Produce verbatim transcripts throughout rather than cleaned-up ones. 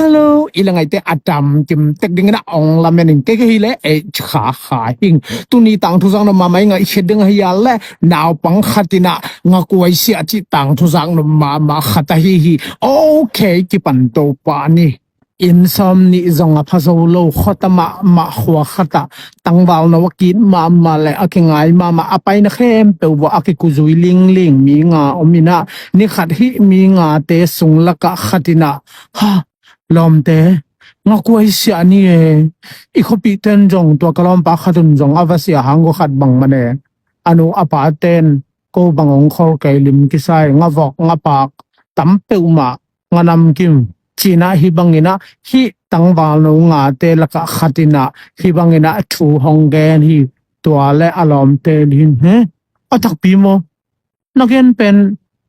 Hello, i la ngaite a dam kim tek dingin a ong lamen in kei ka hi le ei kha kha hing. Tuni tangthu zak nop mahmah i ngaihkhiat ding ahi a le naupang khat in a ngakuai siah cih tangthu zak nop mahmah khat ahi hi. Okay, kipan to pah ni. Inn sawm nih zong a pha zo lo, khuata mahmah khua khat ah tangvalno a kit mahmah le a kingai mahmah a paina khempeuh vua a kikuzui lingling mi nga om in a, ni khat hih mi ngate sung lakah khat in a, ha, lawmte, ngakuai siah ni e. I khuapihten zong tua ka lawmpa khat un zong a va siah hang kua khat bang man e. A nu a paten ko bang ong khol kei lim kisai, ngavok ngapak tam peuhmah, nganam kim. Ci-in ah hih bangin ah hih tangvalno ngate lakah khat in ah hih bangin ah thu hong gen hi. Tua le a lawmte in, he, a takpi maw? Na gen pen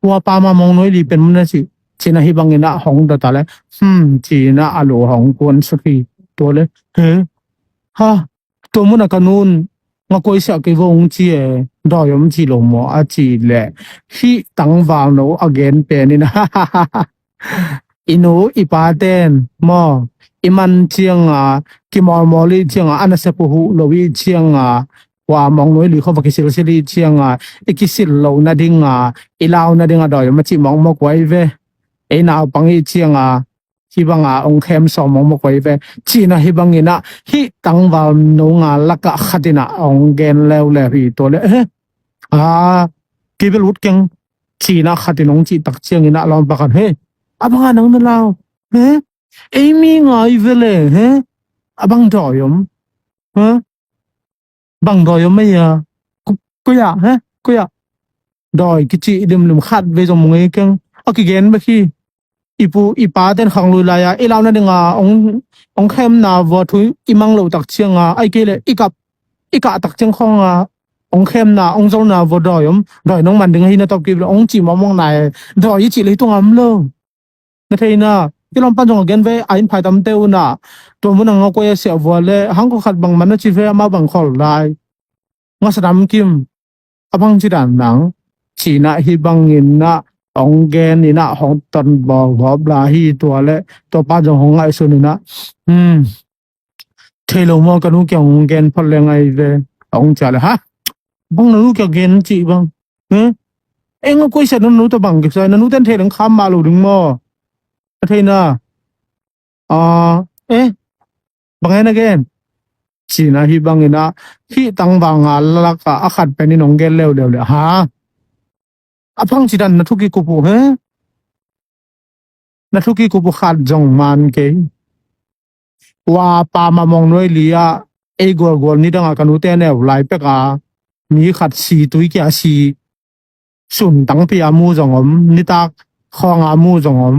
Uapa Mamawng Nuai Li pen maw na ci? Ci-in ah hih bangin ah hong dot a le, hmm, ci-in ah a lu hong kuan suk hi. Tua le, he, ha, tua mun ah ka nu in ngakuai siah kei vo hong ci e, dawi om ci lo maw a cih leh, hih tangvalno a gen pen in, i nu i paten maw, i man ciang a, kimawlmawl i ciang a, a nasep uh huh lo i ciang a, Uapa Mamawng Nuai Li khua va kisilsil i ciang a, i kisil loh nading a, i lau nading a dawi om a cih mawkmawk uh ahi ve. Ei naupang i ciang a, hih bang a ong khem sawm mawkmawk uh ahi ve. Ci-in ah hih bangin ah hih tangvalno nga lakah khat in ah ong gen leuleu hi. Tua le, he, a, kei bel ut keng, ci-in ah khat in ong cih tak ciangin ah lawmpa khat, he, a bang a nang na lau? He, ei mi nga i ve le, he, a bang dawi om? He, bang dawi om ei a? Ku-, koi ah, he, koi ah? Dawi kici limlim khat vei zong mu ngei keng. A kigen bek hi. I pu i paten khanglui lai a i lau nading a ong, ong khemna vua thu i mang loh tak ciang a, ahih kei leh i kap, i kah tak ciang khawng a ong khemna, ong zolna vua dawi om, dawi nong man ding ahi na tawp kei leh ong cih mawkmawk nai. Dawi i cih leh hih tungah om lo. Na thei na, i lawmpan zong a gen ve, a inn phaitamte un ah tua mun ah ngakuai a siah vua le hang kua khat bang man na ci ve, amau bang khol lai. Ngasa dam kim. A bang ci dan nang? Ci-in ah hih bangin ah ong gen in ah hong ton bawlgawp lai hi. Tua le tua pa zong hong ngaihsun in ah, hmm, thei lo maw, ka nu kiang hong gen phot leng ahi ve, ong ci a le, ha, bang na nu kiang gen cih bang? He? Ei ngakuai siah na nu tawh bang kisai, na nu ten thei leng kham mah lo ding maw? A thei na. A, eh, bang e na gen? Ci-in ah hih bangin ah hih tangval nga lakah a khat pen in ong gen leuleu le, ha, a bang ci dan na thu kikup uh, he? Na thu kikup uh khat zong man kei. Uapa Mamawng Nuai Li ah ei gualgual nidang a ka nute neu lai pek a mi khat si, tui kia si, sun tangpi a mu zong om, nitak khawng a mu zong om.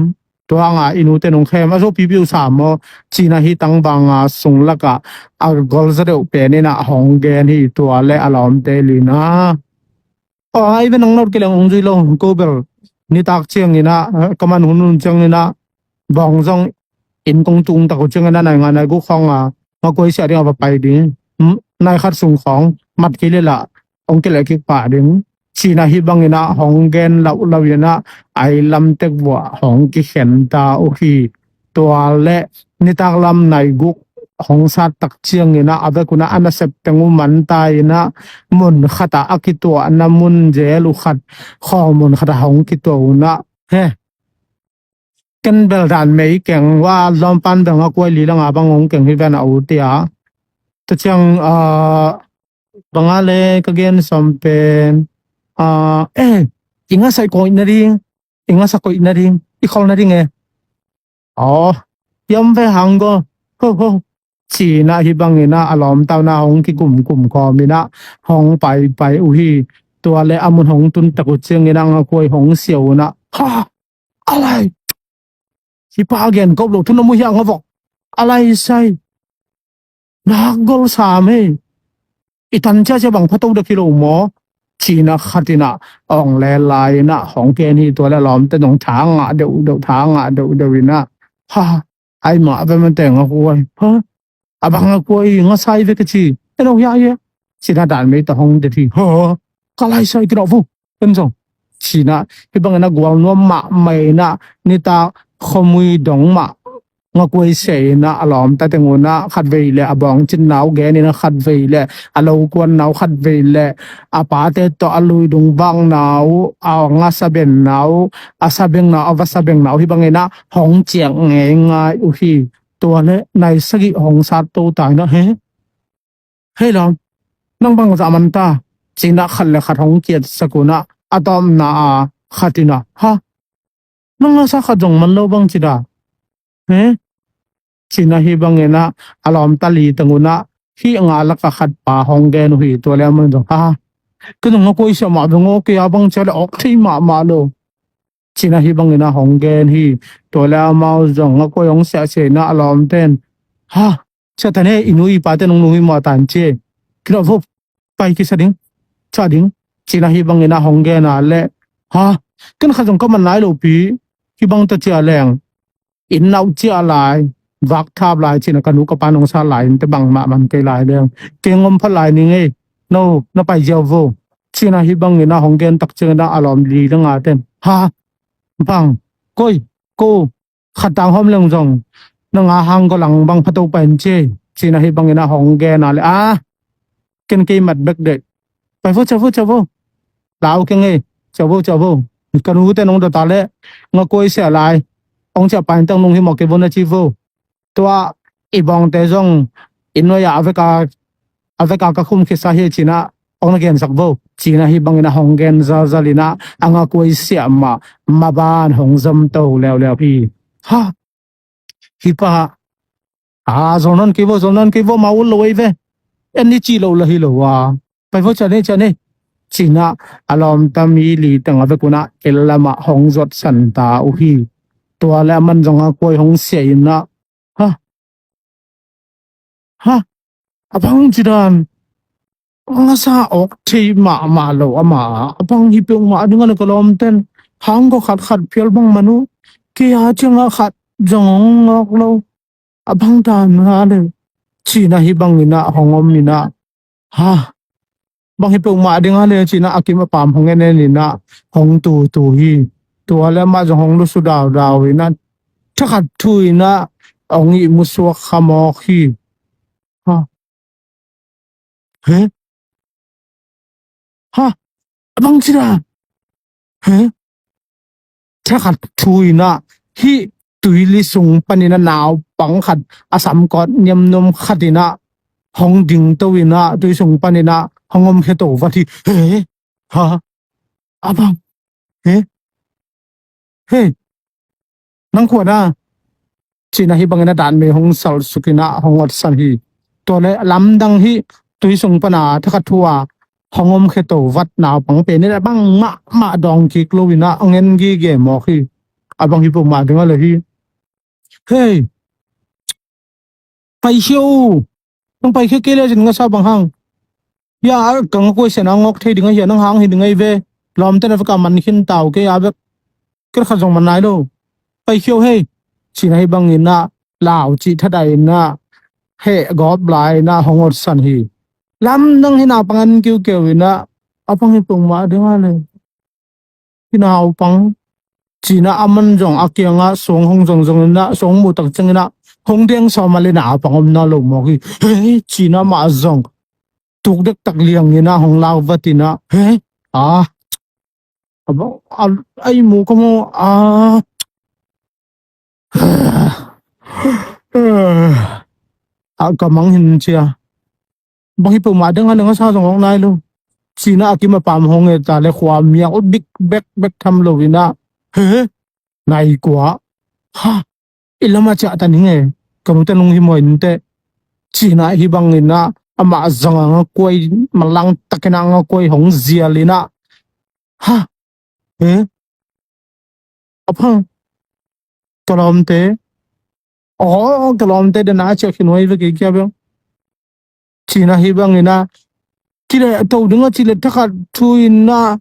Tua hang a i nute nong khem a zo pipiu sa maw? Ci-in ah hih tangval nga sung lakah a gol zaw deuh pen in ah hong gen hi. Tua le a lawmte in ah, aw, ai ve, nang na ut kei leng ong zui lo, ko bel nitak ciangin ah, ka man hun hun ciangin ah bawng zong inn kong tung tak uh ciangin ah nai nga nai guk khawng a ngakuai siah ding a va pai ding. Hmm, nai khat sung khawng mat kei leh lah ong kileh kik pah ding. Ci-in ah hih bangin ah hong gen lauhlau in ah a inn lam tek vuah hong kikhen ta uh hi. Tua le nitak lam nai guk hong sat tak ciangin ah a vek un ah a nasep teng uh man ta in ah mun khat ah a kituahna mun zel uh khat, khawl mun khat ah hong kituah un ah, he, ken bel dan mei keng, uapa lawmpan bel ngakuai li langa bang ong keng hi ven a u, tia. Tua ciang, ah, bang a le ka gen sawm pen, ah, eh, i ngasa i koih nading, i ngasa koih nading, i khol nading e. Aw, i om ve hang go. Ho, ho. Ci-in ah hih bangin ah a lawmta un ah hong kikumkum kawm in ah hong paipai uh hi. Tua le a mun hong tun tak uh ciangin ah ngakuai hong siau un ah, ha, a lai, hih pa a gen kop lo thu na mu hiah, ngavok, a lai sai. Nak gol sam hi. I tan ciacia bang phato dek hi lo maw? Ci-in ah khat in ah ong lel lai in ah hong ken hi. Tua le lawmte nong tha ngah deuhdeuh, tha ngah deuhdeuh in ah, ha, ai mah ve, man teng a kuai, ha, a bang a kuai, ngasa i ve ka ci. En ong hiah hiah. Ci-in ah dan mei tawh hong det hi. Ha, ka lai sai, kinawh vo. En zong. Ci-in ah hih bangin ah gual nuam mahmah in ah nitak khuamui dong mah ngakuai sia in ah a lawmta teng un ah khatvei le a bawngcinna uh gen in ah khatvei le a lokuanna uh khatvei le a pate tawh a luidung vakna uh, a ngasa benna uh, a sabengna uh, a va sabengna uh hih bangin ah hong ciak ngeingai uh hi. Tua le nai sagih hong sat to ta in ah, he, hei lawm, nang bang zah man ta, ci in ah khat le khat hong kiatsak un ah a tawpna ah khat in ah, ha, nang ngasa khat zong man lo bang ci da, he, ci in ah hih bangin ah a lawmta li teng un ah hih nga lak ah khat pa hong gen uh hi. Tua le aman zong, ha, kei zong ngakuai sia mah beng aw, kei a bang cia le awk thei mahmah lo, ci in ah hih bangin ah hong gen hi. Tua le amau zong ngakuai hong siahsia in ah a lawmten, ha, sia ta ne, i nu i pate nong nu hi maw, tan ci e, kidawh vo, pai kisa ding, ciah ding, ci in ah hih bangin ah hong gen a le, ha, ken khat zong ka man nai lo pi, hih bang ta ciah leng inn nauh ciah lai, vak thap lai, ci in ah ka nu ka pa nong sa lai, innte bangmah man kei lai leng, kei ngom phat lai ning ei, no, na pai ziau vo, ci in ah hih bangin ah hong gen tak ciangin ah a lawm li le nga ten, ha, bang, koi, ko, khat tang hawm leng zong na nga hang ko lang bang phato pai in ci, ci in ah hih bangin ah hong gen a le, a, ken kei mat bek deh, pai vo, ciah vo, ciah vo, lau keng ei, ciah vo, ciah vo, ka nute nong dot a le ngakuai sia lai, hong ciah pai in tang nung hi mawk kei vo na ci vo. Tua i bawngte zong i nuai-ah a veka, a veka ka khum khitsa hi, ci in ah hong na gensak vo, ci in ah hih bangin ah hong gen zalzal in ah a ngakuai siah mah maban hong zom to leuleu hi. Ha, hih pa, a, zol nawn kei vo, zol nawn kei vo, ma ul lo ei ve, en ni cih lo la hi lo a, pai vo, ciah ne, ciah ne, ci in ah a lawmta mi li teng a vek un ah inn lam ah hong zuatsan ta uh hi. Tua le aman zong a kuai hong siah in ah, ha, ha, a bang ci dan, ngasa awk thei mahmah lo ama, a bang hi peuhmah ding a le ka lawmten, hang ko khat khat phial bang man uh, kei a ciangah khat zong hong awk lo, a bang dan a le, ci in ah hih bangin ah hong om in ah, ha, bang hi peuhmah ding a le, ci in ah a kim a pam hong en en in ah hong tutu hi. Tua le amah zong hong lusu daudau in ah, thakhat thu in ah hong ihmu suak kha mawk hi. Ha, he, ha, a bang ci dan, he, thakhat thu in ah hih tuili sung panin ah naupang khat, a samkawt niamnuam khat in ah hong dingto in ah tui sung panin ah hong omkhia to vat hi. He, ha, a bang, he, he, nang kua na, ci in ah hih bangin ah dan mei hong salsuk in ah hong otsan hi. Tua le lamdang hih tui sung pan a thakhat thu a hong omkhia to vat naupang pen in ah bang mahmah dawng kik lo in ah hong en gige mawk hi. A bang hi peuhmah ding a le hi. Hei, paikhia uh. Nang paikhia kei le zin ngasa bang hang, hia, a kang a kuai sian a ngawk thei ding a hia, nang hang hi ding a hi ve. Lawmte na vek a man khin tau, kei a vek, kei khat zong man nai lo. Paikhia uh hei, ci in ah hih bangin ah lau cih thadah in ah heh gawp lai in ah hong otsan hi. Lamdang hih naupang an kiukeu in ah, a bang hi peuhmah ding a le, hih naupang, ci in ah aman zong a kiangah suang hong zongzong in ah suang muh tak ciangin ah hong deng sawm a le naupang om na lo mawk hi. Hei, ci in ah amah zong tuk dektak liang in ah hong lau vat in ah, hei, a, a, a, a ihmu ka maw, a, a, ka mang hin cia. Bang hi peuhmah ding a le ngasa zong hong nai lo, ci in ah a kim a pam hong et a le khua miak uh bik bek bek tham lo in ah, he, nai kua, ha, i lam a ciah ta ning e, ka nute nung hi maw in teh, ci in ah hih bangin ah amah zang a ngakuai, malang takin ah ngakuai hong zial in ah, ha, he, a phang, ka lawmte, aw, ka lawmte, den a ciah khin huai ve kei kia beng, ci in ah hih bangin ah kileh to ding a cih le thakhat thu in ah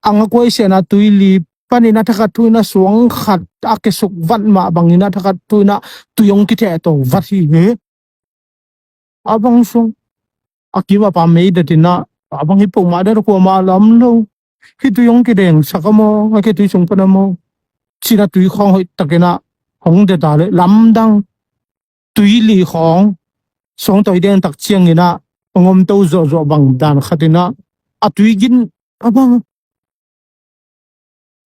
a ngakuai sian a tuili panin ah thakhat thu in ah suang khat a kisuk vat mah bangin ah thakhat thu in ah tui hong kitheh to vat hi. He, a bang sung, a kim a pam mei dat in ah, a bang hi peuhmah dat a kuamah lam lo. Hih tui hong kidengsak a maw, a khe tui sung pan a maw, ci in ah tui khawng hoih takin ah hong det a le lamdang tui li khawng suangtawi deng tak ciangin ah hong om to zuahzuah bang dan khat in ah a tui gin a bang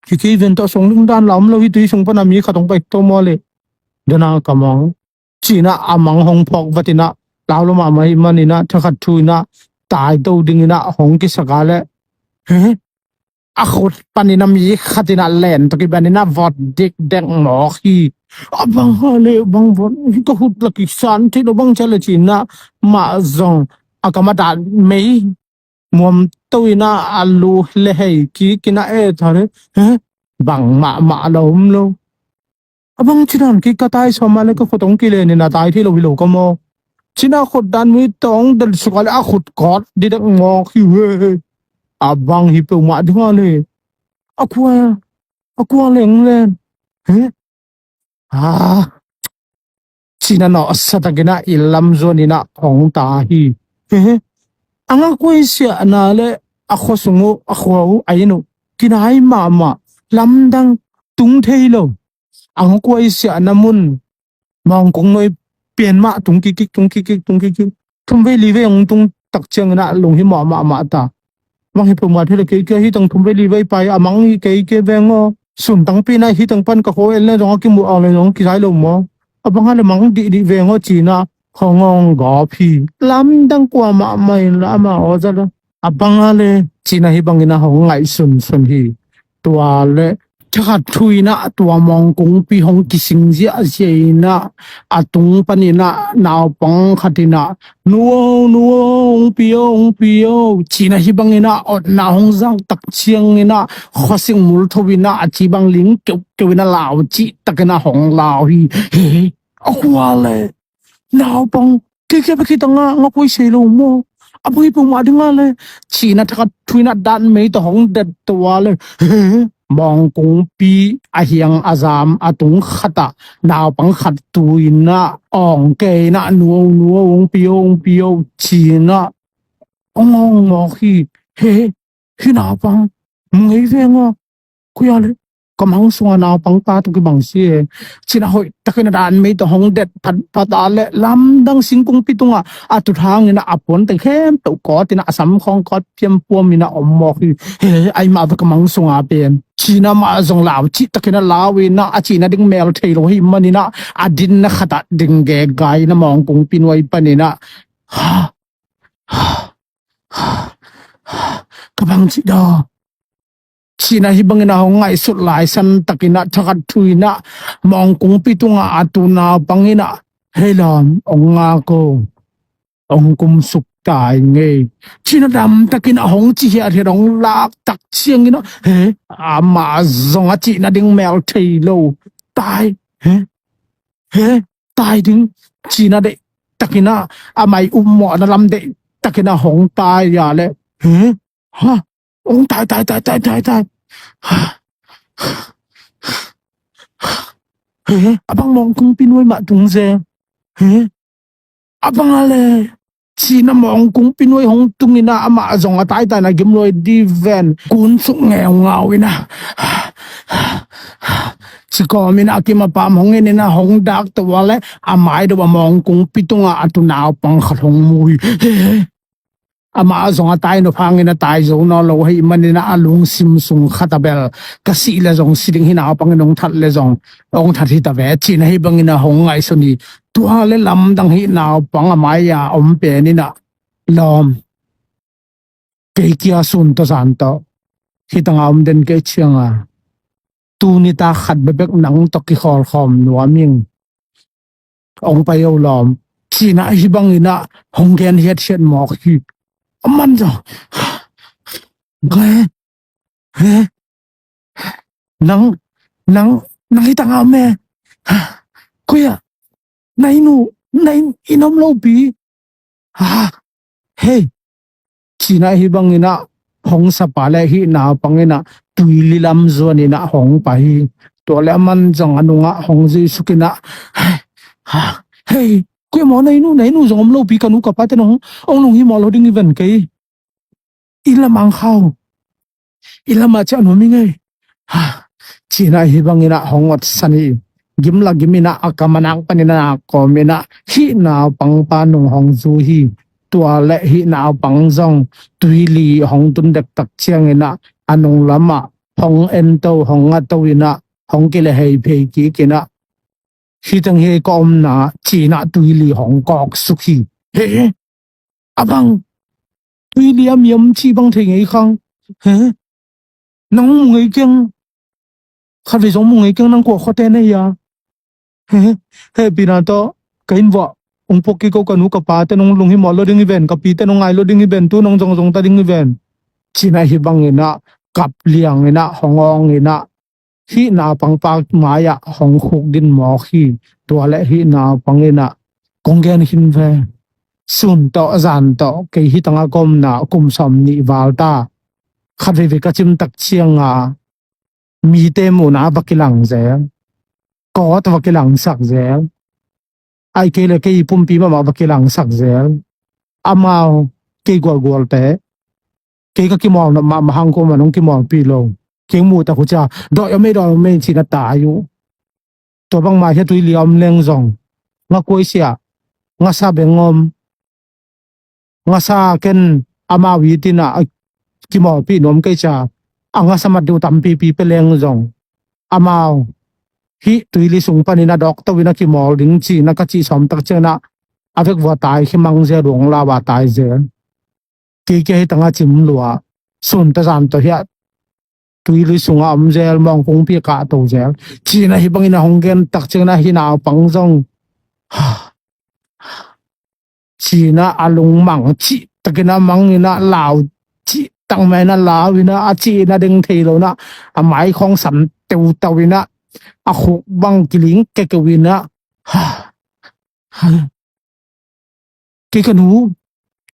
hi kei ven tawh sung ding dan la om lo hi, tui sung pan a mi khat hong pai to maw le. Dena ka mang. Ci-in ah a mang hong phawk vat in ah lau lo mahmah ahih manin ah thakhat thu in ah tai to dingin ah hong kisak a le. He? A khut panin ah mi khat in ah len tawh kiban in ah vot dikdek mawk hi. A bang a le bang vot hi, ka khut la kisan thei lo bang ci a le ci-in ah mah zong a kam a dan mei muam to in ah a lu le hei kik in ah e tha le. He? Bang mahmah lo om lo. A bang ci dan kik ka tai sawm a le ka khut hong kilen in ah tai thei lo hi lo ka maw. Ci-in ah khut dan mui tawng del suk a le a khut kawt dikdek mawk hi ve. A bang hi peuhmah ding a le. A kua, a kua leng len. He? Ah. Ci-in ah nawhsa takin ah inn lam zuan in ah hong ta hi. He? A ngakuai siahna le a khua sung uh, a khua uh, a inn uh kinai mahmah, lamdang, tung thei lo. A ngakuai siahna mun mawngkung nuai pian mah tung kikik, tung kikik, tung kikik. Thum vei li vei hong tung tak ciangin ah lung hi mawh mahmah ta. Mang hi peuhmah thei le kei kia hi tang thum vei li vei pai a mang hi kei kia veng aw. Sun tangpi in ah hi tang pan ka khua en le zong a kimuh ang le zong kisai lo maw. A bang a le mang dihdih veng aw ci-in ah hong hong gawp hi. Lamdang kua mahmah in la amah aw za la. A bang a le ci-in ah hi bangin ah hong ngaihsunsun hi. Tua le thakhat thu in ah tua mawngkungpi hong kising ziahziah in ah a tung panin ah naupang khat in ah nu aw, nu aw, hong pi aw, hong pi aw ci-in ah hi bangin ah otna hong zak tak ciangin ah khuasing mul tho in ah a ci bang ling keuhkeuh in ah lau cih takin ah hong lau hi. He, a kua le naupang kei kia bek hi tang a ngakuai sei lo maw. A bang hi peuhmah ding a le ci-in ah thakhat thu in ah dan mei tawh hong det to a le. He? Mawngkungpi a hiang a zam a tung khat ah naupang khat tu in ah awng kei in ah nu aw, nu aw, hong pi aw, hong pi aw ci-in ah hong hong mawk hi. He? Hi naupang mu ngei veng aw. Koi a le ka mang sungah naupang ta tawh kibang si e. Ci-in ah hoih takin ah dan mei tawh hong det phatphat a le lamdang singkungpi tungah a tut hangin ah a puante khempeuh kawt in ah a sam khawng kawt piampuam in ah om mawk hi. He, ahi mah ve ka mang sungah pen ci-in ah mah zong lau cih takin ah lau in ah a cih nading mel thei lo ahih manin ah a dinna khat ah ding gegai in ah mawngkungpi nuai panin ah ka bang cih daw. Ci-in ah hi bangin ah hong ngaihsut lai san takin ah thakhat thu in ah mawngkungpi tungah a tu naupang in ah hei lawm hong ngak aw, hong kumsuk tai ngei ci-in ah dam takin ah hong ci hiathiat hong lak tak ciangin ah he, amah zong a cih nading mel thei lo. Tai. He? He? Tai ding ci-in ah deih takin ah a mai ummawhna lam deih takin ah hong tai a le. He? Ha? Hong tai, tai, tai, tai, tai, tai. He? A bang mawngkungpi nuai mah tung ze. He? A bang a le ci-in ah mawngkungpi nuai hong tung in ah amah zong a taitai na gimluai di ven kun suk ngeungau in ah ci kawm in ah a kim a pam hong in in ah hong dak to a le a mai deuh a mawngkungpi tungah a tu naupang khat hong mu hi. He? Amah zong a tai nop hangin a tai zo nawn lo ahih manin ah a lungsim sung khat ah bel ka sih le zong si ding hi, naupang in hong that le zong hong that hi ta ve ci-in ah hi bangin ah hong ngaihsun hi. Tua le lamdang hi naupang a mai-a om pen in ah lawm, kei kia sun tawh zan tawh hi tang a om den kei ciang a, tuni ta khat bekbek nang tawh kikhawlkhawm nuam ing. Hong pai o lawm ci-in ah hi bangin ah hong gen hiathiat mawk hi. A man zaw. He? He? Nang, nang, nang hi tang a om e. Koi ah? Na inn uh, na inn, inn om lo pi. Ha? Hei. Ci-in ah hi bangin ah hong sap a le hih naupang in ah tuili lam zuan in ah hong pai hi. Tua le a man zong a nungah hong zuih suk in ah, ha, hei, koi maw na inn uh, na inn uh zong om lo pi, ka nu ka pate nong, hong nung hi maw lo ding i ven kei. Inn lam ang khau. Inn lam ah ciah nuam i ngei. Ha, ci-in ah hi bangin ah hong otsan hi. gim la gim inah a kam a nak panin a nak kawm inah hih naupangpa nung hong zu hi. Tua le hih naupang zong tuili hong tun dektak ciang inah a nung lamah hong ento hong ngato inah hong kilehei phei kik inah, "Hih teng hi ka omna," ci inah tuili hong kawksuk hi. "He, a bang, tuili a mi om cih bang thei ngei khang? He, nang mu ngei keng, khatvei zong mu ngei keng, nang kua khuate na hi a? He, hehpihna tawh ka inn vuah hong pua kik o, ka nu ka pate nong lunghimawh lo ding hi ven, ka pite nong ngai lo ding hi ven, tu nong zongzong ta ding hi ven," ci inah hih bang inah kap liang inah hong awng inah hih naupangpa mai-ah hong khukdin mawk hi. Tua le hih naupang inah, "Kong gen khin ve, sun tawh zan tawh kei hih tangah ka omna kum sawmnih val ta. Khat veivei ka cimtak cianga mite muhna va kilang zel, kawt va kilangsak zel, ahih kei le kei pumpi mahmah va kilangsak zel. Amau kei gualgualte, kei ka kimawl nop mahmah hang, kuamah nong kimawlpih lo. Kei muhtak uh cia, dawih om ei, dawih om ei," ci inah tai uh. Tua bangmah hia tuili a om leng zong, nga kuaisiah, ngasa beng om, ngasa ken amau it inah a kimawlpih nuam kei cia, a ngasa mat deuh tampipi pia leng zong, amau hih tuili sung panin a dawkto inah kimawl ding ci inah ka cih sawmtak ciang inah a vekvua tai khia mang zel, duang la va tai zel. Kei kia hih tangah cim lua, sun tawh zan tawh hiah tuili sungah om zel, mawngkungpi a kahto zel, ci inah hih bang inah hong gentak ciang inah hih naupang zong, "Ha," ci inah a lungmang cihtak inah mang inah lau cihtak mah inah lau inah a cih inah deng thei lo inah a mai khawng sam teutau inah a khuk bang kiling kekeu inah, "Ha, ha, kei ka nu,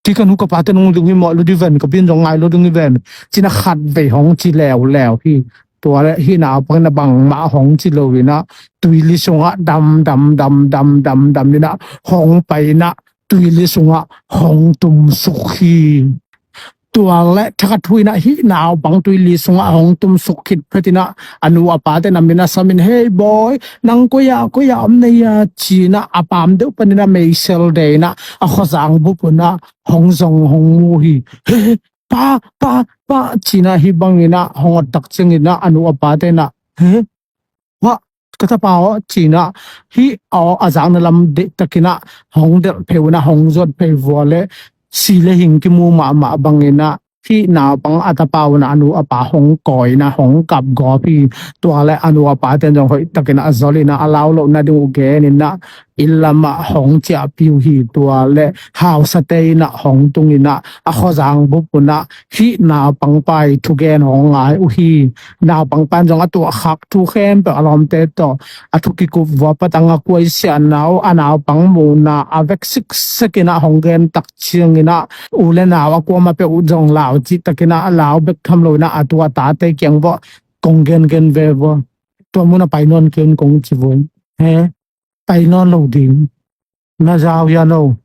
kei ka nu ka pate nong lunghimawh lo ding hi ven, ka pi in zong ngai lo ding hi ven," ci inah khatvei hong ci leuleu hi. Tua le hih naupang inah bangmah hong ci lo inah tuili sungah dam dam dam dam dam dam inah hong pai inah tuili sungah hong tumsuk hi. Tua le thakhat thu inah hih naupang tuili sungah hong tumsuk khit phet inah a nu a pate na min a samin, "Hei bawi, nang koi-ah, koi-ah om na hia?" ci inah a paam deuh panin a meisel de inah a khuazang bup un ah hong zong hong mu hi. "He, he, pa, pa, pa," ci inah hih bang inah hong ottak ciang inah a nu a pate na, "He, hua, ka tapa aw," ci inah hih aw a zakna lam deihtak inah hong delh phei un ah hong zuat phei vua le si le hing kimu mahmah bang inah hih naupang a tapa un ah a nu a pa hong kawi inah hong kap gawp hi. Tua le a nu a pate in zong hoihtak inah a zol inah a lau lohna ding uh gen inah inn lamah hong ciahpih uh hi. Tua le hausate inah hong tung inah a khuazang bup un ah hih naupangpa ii thugen hong ngai uh hi. Naupangpa in zong a tuahkhak thu khempeuh a lawmte tawh a thu kikup vua patang a kuaisiahna uh, a naupang muhna a vek siksek inah hong gentak ciang inah u le nau a kuamah peuh zong lau cihtak inah lau bek tham lo inah a tu a tate kiang vuah, "Kong gengen ve vua, tua mun ah pai nawn kei un," kong ci vua. "He, pai nawn lo ding, na zau hia no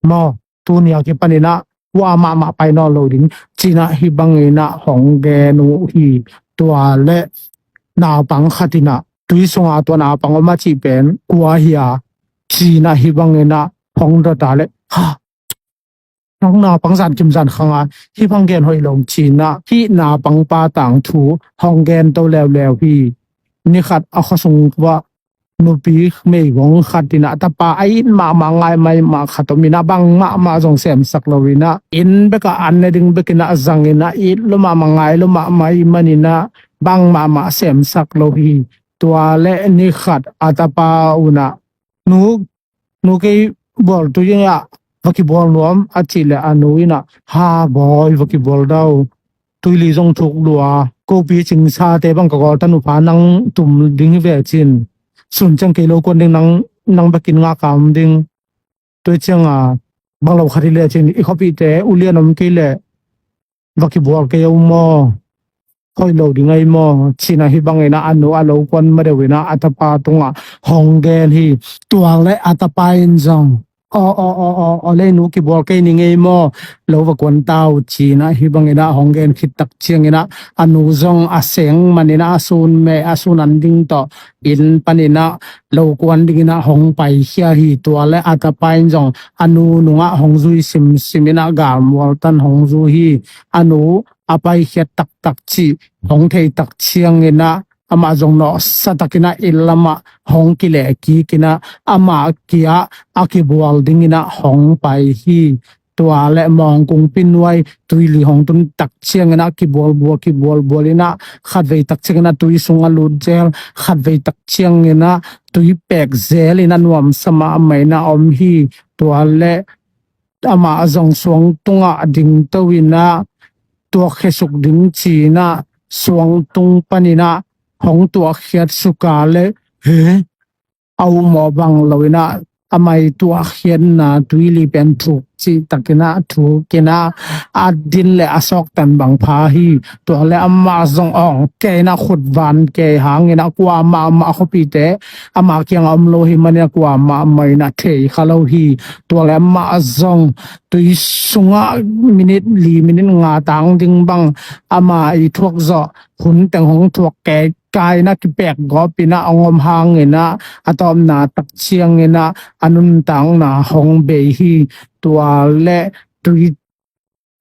maw? Tuni a kipan inah hua mahmah pai nawn lo ding," ci inah hih bang inah hong gen uh hi. Tua le naupang khat inah, "Tui sungah tua naupang om a cih pen kua hia?" ci inah hih bang inah hong dot a le, "Ha, nang naupang zankim zankhang a hih bang gen hoih lo," ci inah hih naupangpa tangthu hong gento leuleu hi. Nikhat a khuasung uah nupi meigong khat inah a tapa a it mahmah, ngai mahmah khat om inah bang mahmah zong semsak lo inah inn bekah an ne ding bek inah zang inah it lua mahmah, ngai lua mahmah ahih man inah bang mahmah semsak lo hi. Tua le nikhat a tapa un ah, "Nu, nu, kei bual tui ah va kibual nuam," a cih le a nu inah, "Ha bawi, va kibual dau, tuili zong thuk lua, kopi cingsate bang ka gawlta nupha nang tum ding hi ve cin, sun ciang kei lo kuan ding, nang, nang bekin ngak a om ding. Tua ciang a bang lo khat hi le cin, i khuapihte ulian om kei le va kibual kei o maw, hoih lo ding ahi maw?" ci inah hih bang inah a nu a lo kuan ma deuh inah a tapa tungah hong gen hi. Tua le a tapa in zong, Aw, aw, aw, aw, aw, lei nu kibual kei ni ngei maw? Lo va kuan ta uh, ci-in ah hih bangin ah hong gen khit tak ciangin ah a nu zong a seng manin ah a sun meh, a sun an ding tawh inn panin ah lo kuan dingin ah hong paikhia hi. Tua leh a tapa in zong a nu nungah hong zui simsim in ah galmual tan hong zui hi. A nu a paikhiat taktak cih hong thei tak ciangin ah amah zong nawhsa takin ah inn lamah hong kileh kik in ah amah kia a kibual dingin ah hong pai hi. Tua leh Mawngkungpi nuai tuili hong tun tak ciangin ah kibualbual, kibualbual in ah khatvei tak ciangin ah tui sung a lut zel, khatvei tak ciangin ah tui pek zel in ah nuamsa mahmah in ah om hi. Tua leh amah zong suang tungah dingto in ah tuakkhiasuk ding ci-in ah suang tung panin ah hong tuakkhiatsuk a leh, he, a um aw bang lo in ah amah i tuakkhiatna tuili pen thuk cih takin ah thuk in ah a din leh a sawk tan bang pha hi. Tua leh amah zong awng kei in ah khut van kei hangin ah kuamah amah a khuapite amah kiangah om lo hi manin ah kuamah amah in ah thei kha lo hi. Tua leh amah zong tui sungah minit li, minit nga tang ding bang amah i thuak zawh hun teng hong thuak kei kai in ah kipek gawp in ah hong om hangin ah a tawpna tak ciangin ah a nuntakna hong bei hi. Tua leh tui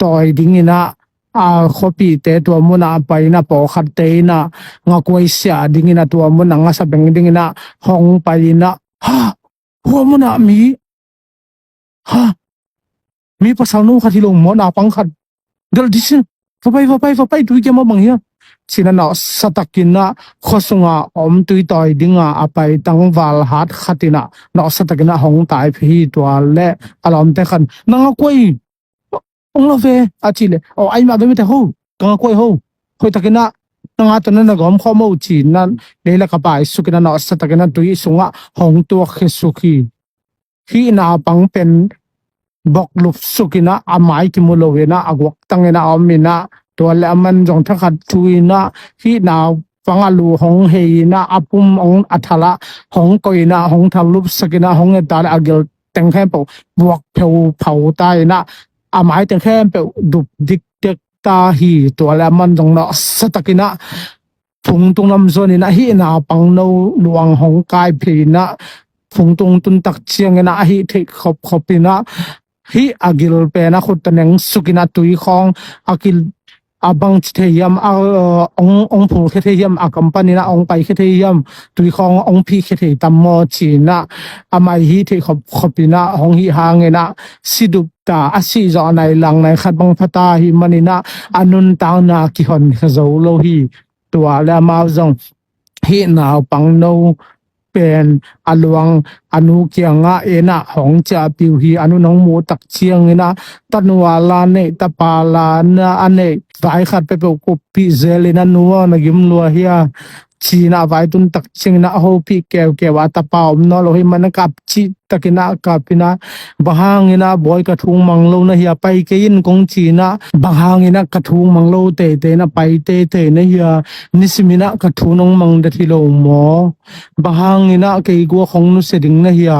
tawi dingin ah a khuapite tua munah pai in ah pawlkhatte in ah ngakuai siah dingin ah tua munah ngasa beng dingin ah hong pai in ah, ha, hua munah mi, ha, mi pasal no khat hi lo maw, naupang khat, delh dih sin, va pai, va pai, va pai, tui kia maw bang hia, ci-in ah nawhsa takin ah khua sunga om tui tawi dinga a pai tangval hat khat in ah nawhsa takin ah hong tai phei hi. Tua leh a lawmte khat, nang a kuai ong lo ve, a cih leh, aw, ai mah ve mite ho, ka nga kuai ho, hoih takin ah nang a tawh na na gawm khawm o, ci-in ah leilak a paisuk in ah nawhsa takin ah tui sungah hong tuakkhiasuk hi. Hih naupang pen boklup suk in ah a mai kimu lo in ah a guaktang in ah om in ah tua leh aman zong thakhat thu in ah hih naupang a lu hong hei in ah a pum hong a thal ah hong koih in ah hong thal lupsak in ah hong et a leh a gil teng khempeuh buak pheuphau ta in ah a mai teng khempeuh dup dikdek ta hi. Tua leh aman zong nawhsa takin ah phungtung lam zuan in ah hih naupang no luang hong kai phei in ah phungtung tun tak ciangin ah a hih theih khopkhop in ah hih a gil pen a khut tawh neng suk in ah tui khawng a kil a bangci thei hiam, a, ong, ong phulkhia thei hiam, a kam panin ah ong paikhia thei hiam, tui khawng ong phihkhia thei tam maw ci-in ah amah i hih theih khopkhop in ah hong hih hangin ah si dup ta, a sih zawh a nai lang nai khat bang pha ta hi manin ah a nuntakna kihon kha zo lo hi. Tua leh amau zong hih naupang no pen a luang a nu kiangah en ah hong ciahpih uh hi. A nu in hong muh tak ciangin ah tanu a la neih, tapa la na a neih, vai khat peuhpeuh kuppih zel in a nu aw na gim lua hia, ci-in ah vai tun tak ciangin ah a hopih keukeu a, tapa om nawn lo hi manin ah kap cih takin ah kap in ah, bang hangin ah bawi ka thu mang lo na hia, pai kei in kong ci-in ah, bang hangin ah ka thu mang lo teitei na pai teitei na hia, nisimin ah ka thu nong mang det hi lo maw? Bang hangin ah kei guak hong nusia ding na hia,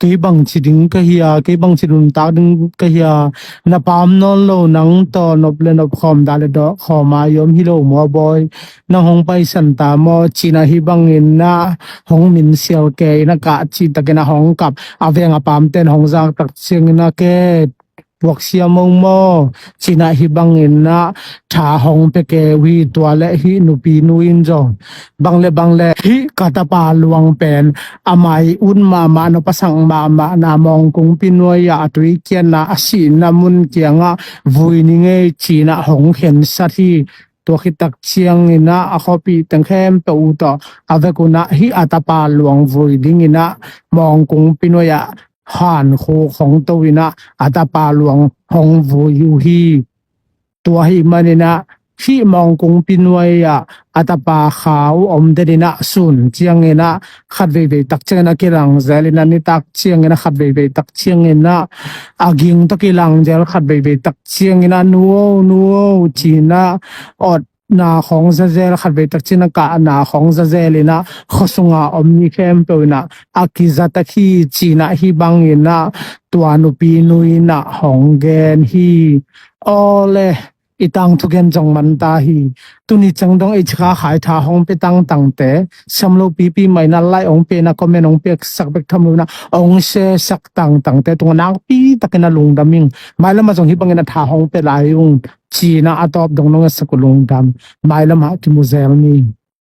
kei bangci ding ka hia, kei bangci nuntak ding ka hia, na pa om nawn lo nang tawh nop le nop khawm, dah le dawh khawm a i om hi lo maw bawi? Nang hong paisan ta maw? Ci-in ah hih bangin ah hong minsial kei in ah kah cih takin ah hong kap, a veng a pamte in hong zak tak ciangin ah ke puak siam o maw? Ci-in ah hih bangin ah tha hong pia kei uh hi. Tua leh hih nupi nu in zong bang le bang le hih ka tapa luang pen amah i ut mahmah, nawpasak mahmah na Mawngkungpi nuai ah a tui kiatna a sihna mun kiangah vui ni ngei ci-in ah hong khensat hi. Tua khit tak ciangin ah a khuapih teng khempeuh uh tawh a vekun ah hih a tapa luang vui dingin ah Mawngkungpi nuai ah hankhuk hong to in ah a tapa luang hong vui uh hi. Tua ahih manin ah hih Mawngkungpi nuai ah a tapa kha uh om den in ah sun ciangin ah khat veivei tak ciangin ah kilang zel in ah nitak ciangin ah khat veivei tak ciangin ah a ging tawh kilang zel khat veivei tak ciangin ah nu aw, nu aw ci-in ah awt na khawng zazel, khatvei tak cin a kah na khawng zazel in ah khuasunga om ni khempeuh in ah a kizatak hi ci-in ah, hih bangin ah tua nupi nu in ah hong gen hi. Awle, i tangthu gen zong man ta hi. Tuni ciang dong ei cikha khai tha hong pia tangtangte, siam lo pipi mah in ah like hong pia in ah, comment hong piaksak bek tham lo in ah, hong share sak tangtangte tungah nakpi takin ah lungdam ing. Mailam ah zong hih bangin ah tha hong pia lai ung ci-in ah a tawp dong nong ngaihsak uh lungdam. Mailam ah kimu zel ni.